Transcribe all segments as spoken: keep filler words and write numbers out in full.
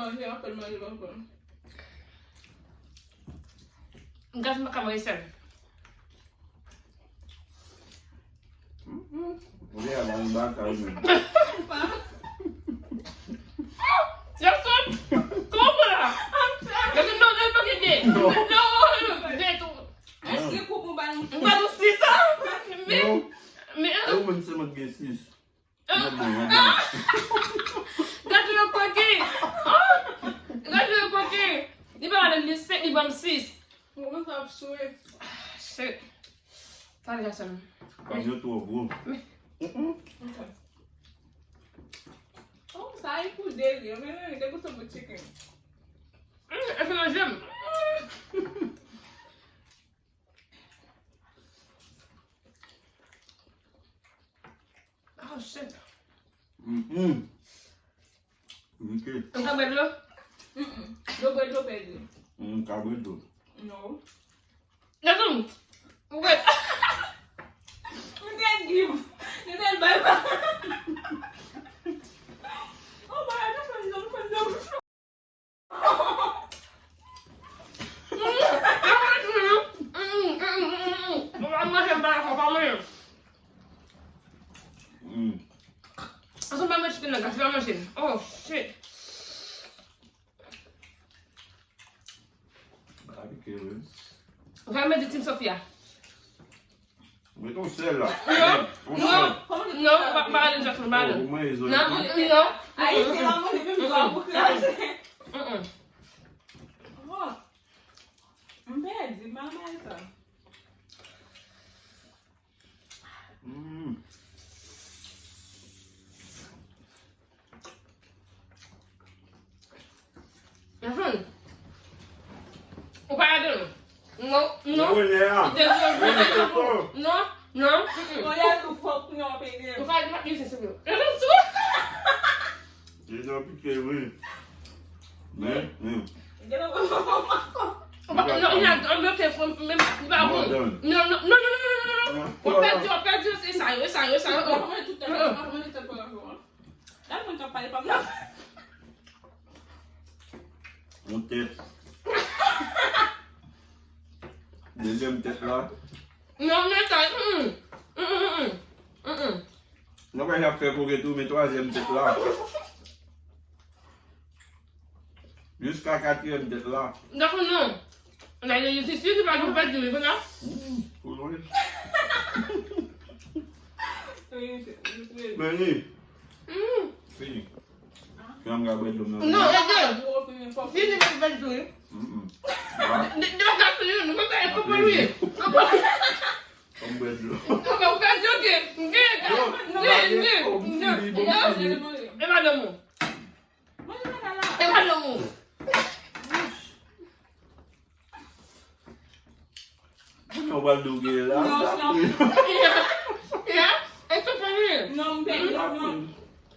manje, an fè l manje pa kò l. Gaz m pa ka manje sèl. Ou gen yon bagay menm. Jackson, kòman w la? Jackson, non, non, pa gen de. Non, non, non, de tou. Èske koukou ba nou? M ba nou sis, a? Men, men, e ou menm sèlman ki gen sis. Gade yon koki. Gade yon koki. Li pa menm li senk, li ban m sis. Mwen sa ap swe. Shit. Sa deja sèl. Kòm yo twò gwo. Oh, sa e pou deli. Yo menm te goute bout chicken. Mm, e manje m. Oh shit. Mm-mm. Mike. M ka bwè dlo? Mm-mm. Dlo bwè dlo pèdi. M ka bwè dlo. No. Gazon. Ou bwè. M te give. M te bay Mm. Ansanm pa manje chicken nan, gras pa manje. Oh, shit. Ba pike, wi. Ou ka mete Team Sophia. Met yon sèl la. Non, non, non, pa, pa ale Jackson, pa ale. Oh, mwen, non, non. Ayisyen pa manje menm jan pou kraze. Mm-mm. Oh. M pèdi, m pa bay sa. Mm. Ou pa ladan. Non, non. Non, non, non. Ou pa ladan, se sou. Li nan pike, wi. Men, men. Ou pa, non, li nan, an bloke fò, men li pa bon. Non, non, non. Ou pèdi, ou pèdi, se sa yo, se sa yo, se sa yo. Gade moun k ap pale pa m nan. Yon tèt. Dezyèm tèt la. Non, men sa, mm, mm, mm, mm, mm. Non, men y ap fè koke tou, men twazyèm tèt la. Jiska katriyèm tèt la. Dakò, non. Nan, yo, yo, se sou, se pa nou pèdi, wi, konsa. Mm, pou lwen. Men li. Mm. Fini. Kè m ka bwè dlo m nan. Non, e de. Fini, men pèdi, wi. Mm-mm. De, de, de, de, nou konn sa, e konprann, wi. Konprann. Konn bwè dlo. Konprann, ou pèdi, ok. Non, non, non, non, non. E madanm ou. E madanm ou. Kounye a w pral di w gen la. Non, non. Ya, ya, e se fini. Non, m pèdi, non.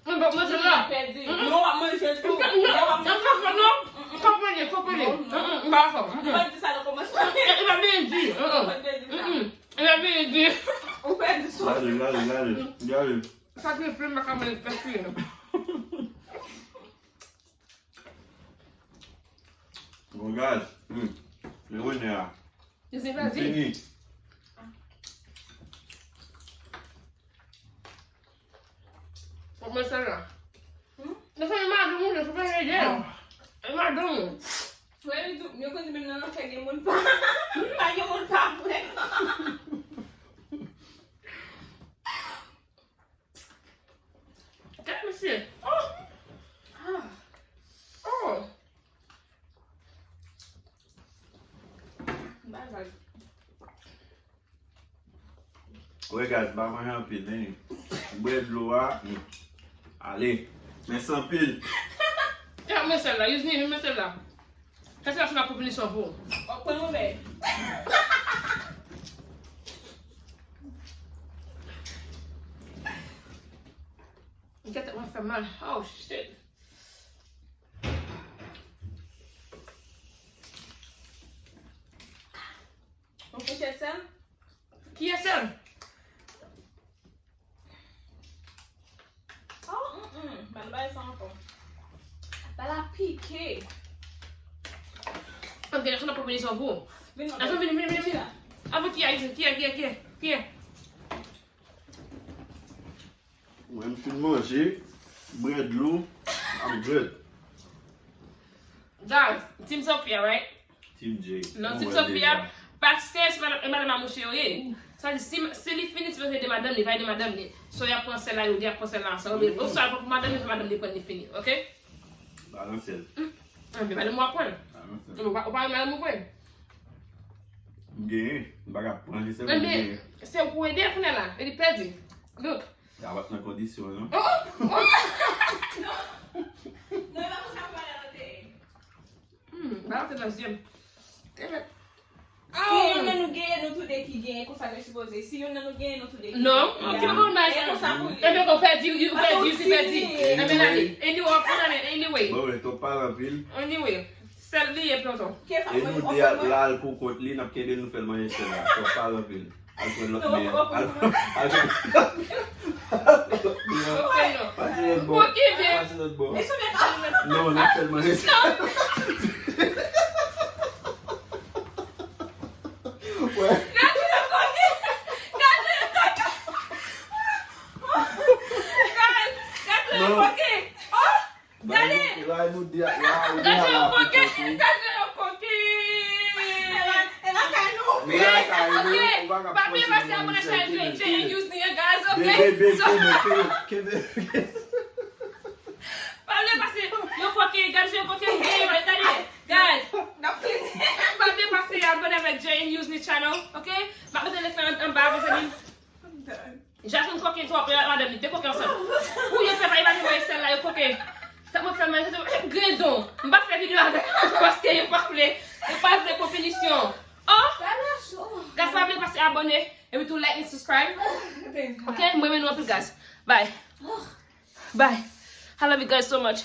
Mwen p ap manje la. M pèdi. Non, w ap manje tou. Non, w ap manje. Non, non, non. Konprann, konprann. Non, non. M pa fò. M pa di sa nan kòmansman. E pa byen di. Ou pa di sa. E pa byen di. Ou pèdi sou. Gade, gade, gade. Gade. Sa te plen m pa ka manje pèdi. Bon, guys, hmm. Men renè a. Yo se pèdi. Fini. Fòk mwen sèl la. Hmm? Nan fè madanm ou, fòk mwen ede. Ah. E madanm ou. Wè, li di, yo konn di menm nan lanfè gen moun pa. Pa gen moun pa vre. Gad mesye. Oh! Ah! Oh! Bagay. Wè, guys, pa manje anpil, men bwè dlo a, hmm. Ale. Men san pil. Gad men sèl la, Yuzny, men sèl la. Sa se la sou la pwopolisyon pou ou. W ap pran yon bèy. Gèt tèt mwen fè mal. Oh, shit. Yon fouchèt sèl? Kiyès sèl? Oh, mm, mm. Ban bagay sa ankò. Bagay la pike. Ok, aksyon nan pwopolisyon pou ou. Vin non. Aksyon, vini, vini, vini, vini. Avan ki a, ki a, ki a, ki a, ki a? Mwen, m fin manje, bwè dlo, I'm good. Guys, Team Sophia, right? Team J. Non, Team Sophia, paske se madanm, e madanm a mouche yo ye. Sa di, si, si li fini, se paske de madanm li, pa de madanm li. So, y ap pran sèl la, yo di y ap pran sèl la ansanm. Oswa l pran pou madanm li, se madanm li pran li fini, ok? Balansel. Hmm. Anben, madanm ou ap pran. Balansel. Ou pa, ou pa madanm ou pran. M genyen, m pa ka pran, se sèl mwen genyen. Se ou pou ede kounye a la, e li pèdi. Look. Sa pa t nan kondisyon, non? Oh, oh, oh. Non. Non, e pa konsa pou madanm te ye. Hmm, ba te nan zyem. Te fèt. Si youn nan nou genyen, nou toude ki genyen, konsa ke sipoze. Si youn nan nou genyen, nou toude ki genyen. Non, ok, bon, e konsa pou li. Enben, ou pèdi, ou pèdi, ou pèdi. Enben, ale. Anyway, w ap pran, anyway. Bon, men, tonton pale anpil. Anyway, sèl li ye, tonton. E nou de a la al pou kont li, n ap kenbe l, nou fè l manje sèl la. Tonton pale anpil. Al pran lòt men an. Al, al pran lòt men an. Pase lòt bò. Pase lòt bò. Non, n ap fè l manje. Wè. Gade yon kote. Gade yon kote. Nou di la, ou gen la pou koke. Gade yon koke. E lakay nou. Lakay nou, ou pa ka pase nou J N J N Use ni an, guys, ok? Bebe, bebe, kenbe, kenbe. Pa bliye pase yon koke, gade yon koke, hey, gade, gade. Pa bliye pase abone avèk J N Use ni channel, ok? M ap mete link lan anba, mezanmi. Jasmine koke twòp, e madanm li, de koke ansanm. Ou yo fè pa imajine mwen sèl la, yo koke. Sa mwen fè mwen, se grendon. M pa fè videyo avèk yo paske yo pa vle, yo pa vle konpinisyon. Oh! Guys, pa bliye pase abone, epi tou like and subscribe. Ok, mwen renmen nou anpil, guys. Bye. Bye. I love you guys so much.